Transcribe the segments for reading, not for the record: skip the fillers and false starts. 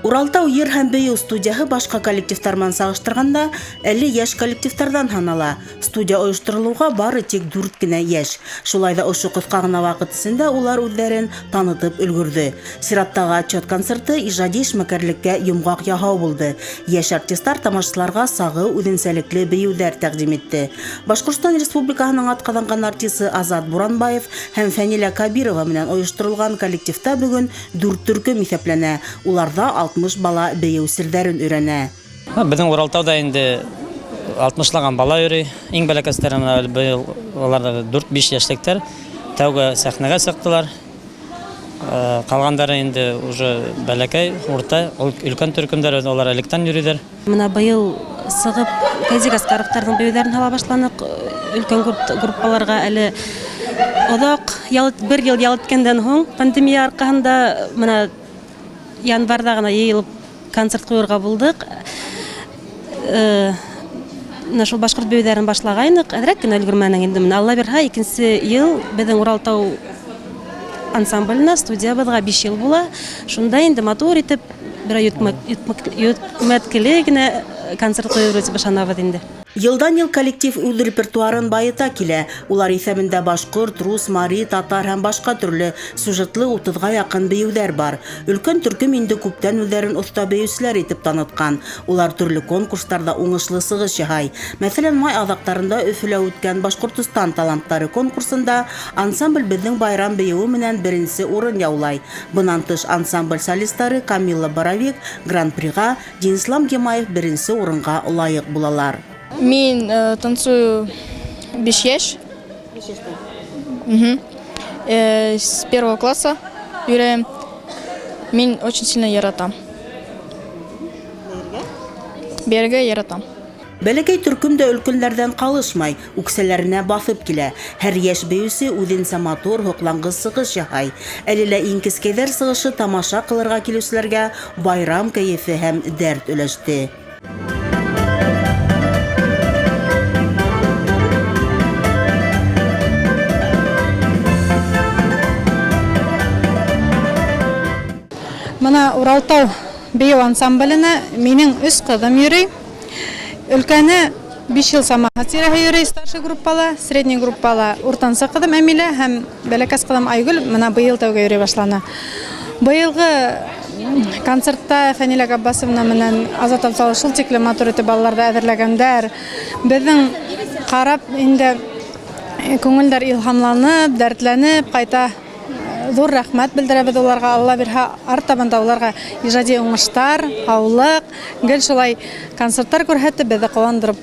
Уралтау йыр һәм бейеү студияһы башҡа коллективтар менән сағыштырғанда әле йәш коллективтарҙан һанала. Студия ойошторолоуға бары тик дүрт кенә йәш. Шулай ҙа ошо ҡыҫҡа ғына ваҡыт эсендә улар үҙҙәрен танытып өлгөрҙө. Сираттағы отчет концерты ижади эшмәкәрлеккә йомғаҡ яһау булды. Йәш артистлар тамашасыларға сағыу үҙенсәлекле бейеүҙәр тәҡдим итте. Башҡортостан Республикаһының атҡаҙанған артисы Азат Буранбаев һәм Фәнилә Кабирова менән ойошторолған коллективта бөгөн дүрт төркөм иҫәпләнә, уларҙа 60 бала бейеү серҙәрен өйрәнә. Беҙҙең Уралтауда инде алтмышлаған бала йөрөй. Иң бәләкәстәре менә быйыл улар 4-5 йәшлектәр тәүге сәхнәгә сыҡтылар. Ҡалғандары инде уже бәләкәй, урта, өлкән төркөмдәр, улар электән йөрөйҙәр. Менә быйыл сығып Фәйзи Гаскаровтарҙың бейеүҙәрен һала башланыҡ. Өлкән группаларға әле оҙаҡ ял, бер йыл ял иткәндән һуң пандемия арҡаһында менә январҙа ғына йыйылып концерт ҡуйырға булдыҡ. Менә шул башҡорт бейеүҙәрен башлағайныҡ, әҙерәк кенә өлгөрмәнек инде. Менә Алла бирһә, икенсе йыл беҙҙең Уралтау ансамбленә, студиябыҙға 5 йыл була. Шунда инде матур итеп, берәй йөткмәткеле генә концерт ҡуйырбыҙ тип ышанабыҙ инде. Йылдан-йыл коллектив үҙ репертуарын байыта килә. Улар иҫәбендә башҡорт, рус, мари, татар һәм башҡа төрлө сюжетлы утыҙға яҡын бейеүҙәр бар. Өлкән төркөм инде күптән үҙҙәрен оҫта бейеүселәр итеп танытҡан. Улар төрлө конкурстарҙа уңышлы сығыш яһай. Мәҫәлән, май аҙаҡтарында Өфөлә үткән Башҡортостан таланттары конкурсында ансамбль Беҙҙең байрам бейеүе менән беренсе урын яулай. Бынан тыш, ансамбль солистары Камилла Боровик гран-приға, Динислам Гимаев беренсе урынға лайыҡ булалар. Мин танцую биш йәш. С первого класса йөрөйөм. Мин очень сильно яратам. Бейергә? Бейергә яратам. Бәләкәй төркөм дә өлкәннәрҙән ҡалышмай, үксәләренә баҫып килә. Һәр йәш бейеүсе үҙенсә матур, һоҡланғыс сығыш яһай. Әле лә иң кескәйҙәр сығышы тамаша ҡылырға килеүселәргә байрам кәйефе һәм дәрт өләште. Мына Уралтау бейеү ансамбленә минең өс ҡыҙым йөрөй. Өлкәне 5 йыл самаһы тирәһе йөрөй старший группала, средний группала уртансы ҡыҙым Әмилә һәм бәләкәс ҡыҙым Айгөл мына быйыл тәүгә йөрөй башланы. Быйылғы концертта Фәнилә Габбасовна менән Азат Абзалов шул тиклем матур итеп балаларҙы әҙерләгәндәр. Беҙҙең ҡарап инде күңелдәр илһамланып, дәртләнеп ҡайта. Ҙур рәхмәт белдерәбеҙ уларға. Алла бирһә, артабан да уларға ижади уңыштар, һаулыҡ, гел шулай концерттар күрһәтеп, беҙҙе ҡыуандырып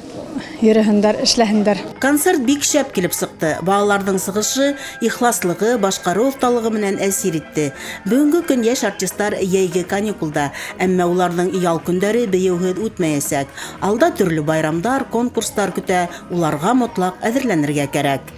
йөрөһөндәр, эшләһендәр. Концерт бик шәп килеп сыҡты. Балаларҙың сығышы, ихласлығы, башҡарыу оҫталығы менән әсир итте. Бөгөнгө көн йәш артистар йәйге каникулда, әммә уларҙың ял көндәре бейеүһеҙ үтмәйәсәк. Алда төрлө байрамдар, конкурстар көтә, уларға мотлаҡ әҙерләнергә кәрәк.